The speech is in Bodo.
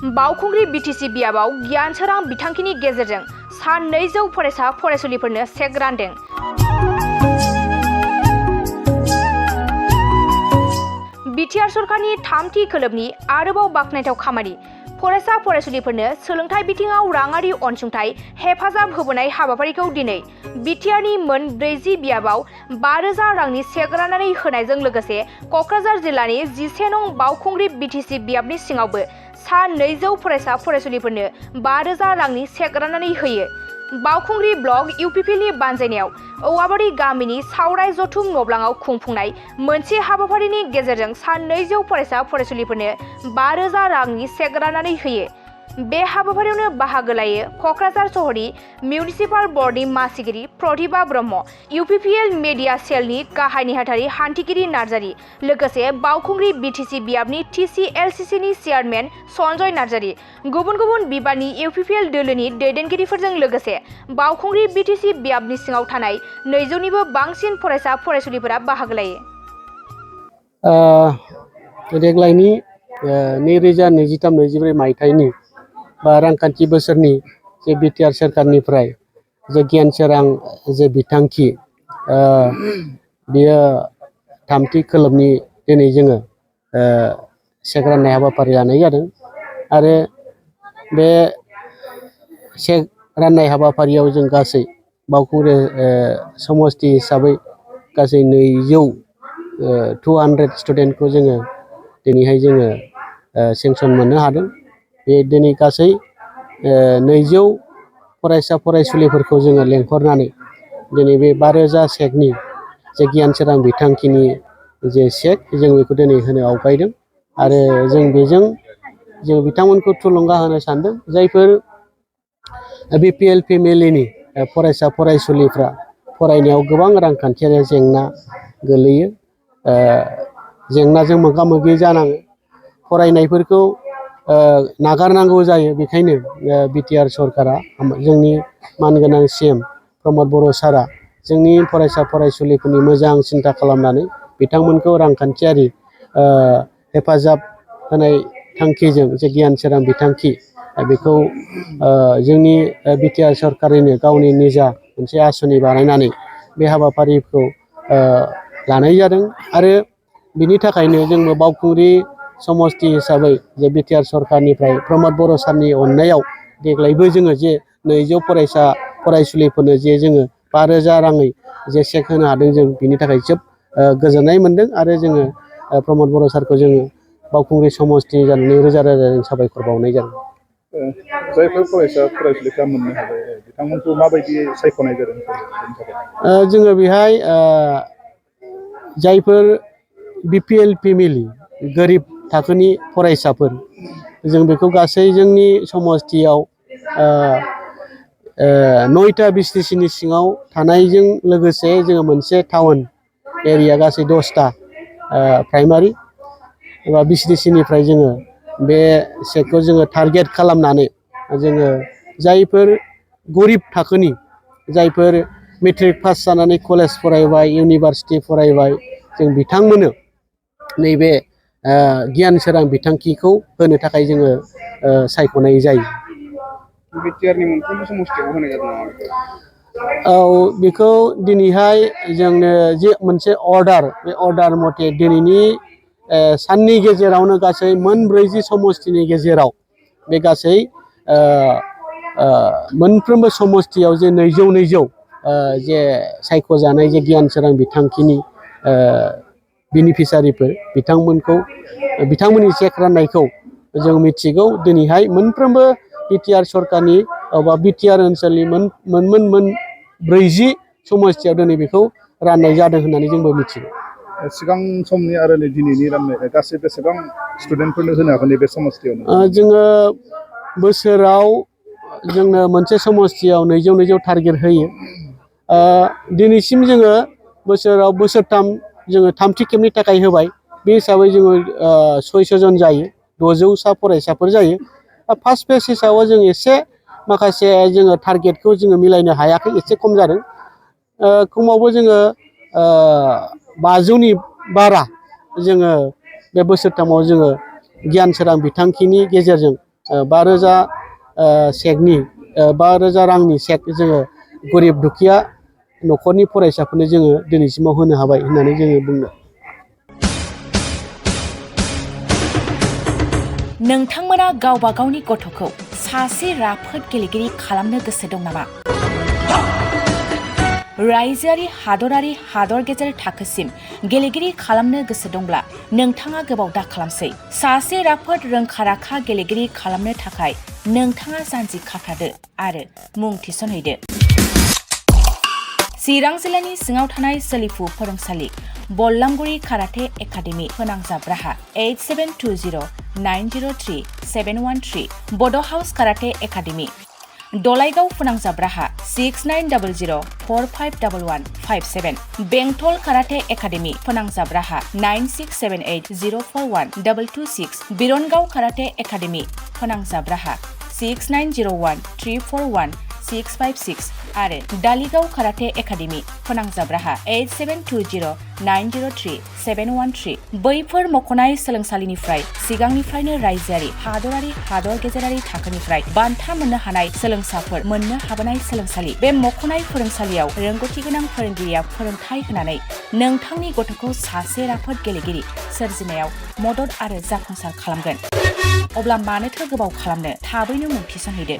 बावखुंग्रि बीटीसी बियाबाव गियान सोरां बिथांखिनि गेजेरजों सा 200 फरायसा फरायसुलिफोरनो चेक रानदों। बिटिआर सरकारनि थामथि खोलोबनि आरोबाव बाखनायथाव खामानि फरायसा फरायसुलिफोरनो सोलोंथाइ बिथिङाव राङारि अनसुंथाइ हेफाजाब होबोनाय हाबाफारिखौ दिनै बिटिआरनि मोन 40 बियाबाव 5,000 रांनि चेक राननानै होनायजों लोगोसे कक्राझार जिल्लानि 11 नं बावखुंग्रि बीटीसी बियाबनि सिङावबो सा 200 फरायसा फरायसुलिफोरनो 5,000 रांनि चेक राननानै होयो। बावखुंग्रि ब्लक इउपिपिएलनि बानजायनायाव औवाबारि गामिनि सावराय जथुम नब्लाङाव खुंफुंनाय मोनसे हाबाफारिनि गेजेरजों सा 200 फरायसा फरायसुलिफोरनो 5,000 रांनि चेक राननानै होयो। बे हाबाफारियावनो बाहागो लायो कक्राझार सहरनि मिउनिसिपाल बर्डनि मासिगिरि प्रतिभा ब्रह्म, इउपिपिएल मेडिया सेलनि गाहाय नेहाथारि हान्थिगिरि नार्जारि, लोगोसे बावखुंग्रि बीटीसी बियाबनि टिसिएलसिसिनि चेयारमेन सन्जय नार्जारि, गुबुन गुबुन बिबाननि इउपिपिएल दोलोनि दैदेनगिरिफोरजों लोगोसे बावखुंग्रि बीटीसी बियाबनि सिङाव थानाय 200निबो बांसिन फरायसा फरायसुलिफोरा बाहागो लायो। देग्लायनि 2023-24 मायथाइनि बा रांखान्थि बोसोरनि जे बिटिआर सोरखारनिफ्राय जे गियान सोरां जे बिथांखि बियो थामथि खोलोबनि दिनै जोङो चेक राननाय हाबाफारि लानाय जादों आरो बे चेक राननाय हाबाफारियाव जों गासै बावखुंग्रि समस्ति हिसाबै गासै 200 स्टुडेन्टखौ जोङो दिनैहाय जोङो सेंसन मोननो हादों। बे दिनै गासै 200 फरायसा फरायसुलिफोरखौ जोङो लेंहरनानै दिनै बे 5,000 चेकनि जे गियान सोरां बिथांखिनि जे चेक जों बेखौ दिनै होनो आवगायदों आरो जों बेजों जों बिथांमोनखौ थुलुंगा होनो सानदों जायफोर बिपिएल फेमिलिनि फरायसा फरायसुलिफ्रा फरायनायाव गोबां रांखान्थियारि जेंना गोलैयो, जेंनाजों मोगा मोगि जानाङो, फरायनायफोरखौ नागारनांगौ जायो। बेखायनो बिटिआर सरकारा जोंनि मानगोनां सिएम प्रमद बर' सारा जोंनि फरायसा फरायसुलिफोरनि मोजां सिन्था खालामनानै बिथांमोनखौ रांखान्थियारि हेफाजाब होनाय थांखिजों जे गियान सोरां बिथांखि बेखौ जोंनि बिटिआर सरकारिनो गावनि निजा मोनसे आसनि बानायनानै बे हाबाफारिखौ लानाय जादों आरो बिनि थाखायनो जोंबो बावखुंग्रि समस्ति हिसाबै जे बिटिआर सरकारनिफ्राय प्रमद बर' सारनि अननायाव देग्लायबो जोङो जे 200 फरायसा फरायसुलिफोरनो जे जोङो 5,000 राङै जे चेक होनो हादों जों बिनि थाखाय जोबोद गोजोननाय मोनदों आरो जोङो प्रमद बर' सारखौ जोङो बावखुंग्रि समस्ति जानानै रोजा रोजा जों साबायखर बावनाय जादों। जायफोर फरायसा फरायसुलिफ्रा मोननो हाबाय बिथांमोनखौ माबायदि सायख'नाय जादों? जोङो बेहाय जायफोर बिपिएल फेमिलि गोरिब थाखोनि फरायसाफोर जों बेखौ गासै जोंनि समस्तियाव 9टा बिटिसिनि सिङाव थानायजों लोगोसे जोङो मोनसे टाउन एरिया गासै 10टा प्राइमारि एबा बिटिसिनिफ्राय जोङो बे चेकखौ जोङो टारगेट खालामनानै जोङो जायफोर गरिब थाखोनि जायफोर मेट्रिक पास जानानै कलेज फरायबाय, इउनिभार्सिटि फरायबाय, जों बिथांमोननो नैबे गियान सोरां बिथांखिखौ होनो थाखाय जोङो सायख'नाय जायो। बिटिआरनि मोनफ्रोमबो समस्तियाव होनाय जादों नामा? औ, बेखौ दिनैहाय जोंनो जे मोनसे अर्डार, बे अर्डार मथे दिनैनि साननि गेजेरावनो गासै मोन 40 समस्तिनि गेजेराव बे गासै मोनफ्रोमबो समस्तियाव जे 200 जे सायख'जानाय जे गियान सोरां बिथांखिनि बेनिफिसारिफोर बिथांमोननि चेक राननायखौ जों मिथिगौ। दिनैहाय मोनफ्रोमबो बिटिआर सरकारनि बा बिटिआर ओनसोलनि मोन 40 समस्तियाव दिनै बेखौ राननाय जादों होननानै जोंबो मिथिगौ। सिगां समनि आरो दिनैनि राननाय गासै बेसेबां स्टुडेन्टफोरनो होनो हागोन नैबे समस्तियाव? जोङो बोसोराव जोंनो मोनसे समस्तियाव 200 टारगेट होयो। दिनैसिम जोङो बोसोराव बोसोरथाम जोङो थामथि खेबनि थाखाय होबाय। बे हिसाबै जोङो 600 जन जायो, 600सा फरायसाफोर जायो। फार्स्ट फेज हिसाबाव जों एसे माखासे जोङो टारगेटखौ जोङो मिलायनो हायाखै, एसे खम जादों। खमावबो जोङो 500नि बारा जोङो बे बोसोरथामाव जोङो गियान सोरां बिथांखिनि गेजेरजों 5,000 चेकनि 5,000 रांनि चेक जोङो गरिब दुखिया न'खरनि फरायसाफोरनो जोङो दिनैसिमाव होनो हाबाय होननानै जोङो बुंनो। नोंथांमोना गावबा गावनि गथ'खौ सासे राफोद गेलेगिरि खालामनो गोसो दं नामा? रायजोआरि हादरारि हादर गेजेर थाखोसिम गेलेगिरि खालामनो गोसो दंब्ला नोंथाङा गोबाव दा खालामसै। सासे राफोद रोंखा-राखा गेलेगिरि खालामनो थाखाय नोंथाङा जानजि खाफ्रादो आरो मुं थिसनहैदो। चिरां जिल्लानि सिङाव थानाय सोलिफु फोरोंसालि बल्लामगुरि काराटे एकाडेमि फोनांजाब राहा 8720903713 बड' हाउस काराटे एकाडेमि दलाइगाव फोनांजाब राहा 6900451157 बेंटल काराटे एकाडेमि फोनांजाब राहा 9678041226 बिरनगाव काराटे एकाडेमि फोनांजाब राहा 6901341656 आरो दालिगाव काराटे एकाडेमि फोनांजाब राहा 8720903713 बैफोर मख'नाय सोलोंसालिनिफ्राय सिगांनिफ्रायनो रायजोआरि हादरारि हादर गेजेरारि थाखोनिफ्राय बान्था मोननो हानाय सोलोंसाफोर मोननो हाबोनाय सोलोंसालि। बे मख'नाय फोरोंसालियाव रोंगौथि गोनां फोरोंगिरिया फोरोंथाय होनानै नोंथांनि गथ'खौ सासे राफोद गेलेगिरि सोरजिनायाव मदद आरो जाफुंसार खालामगोन। अब्ला मानोथो गोबाव खालामनो, थाबैनो मुं थिसनहैदो।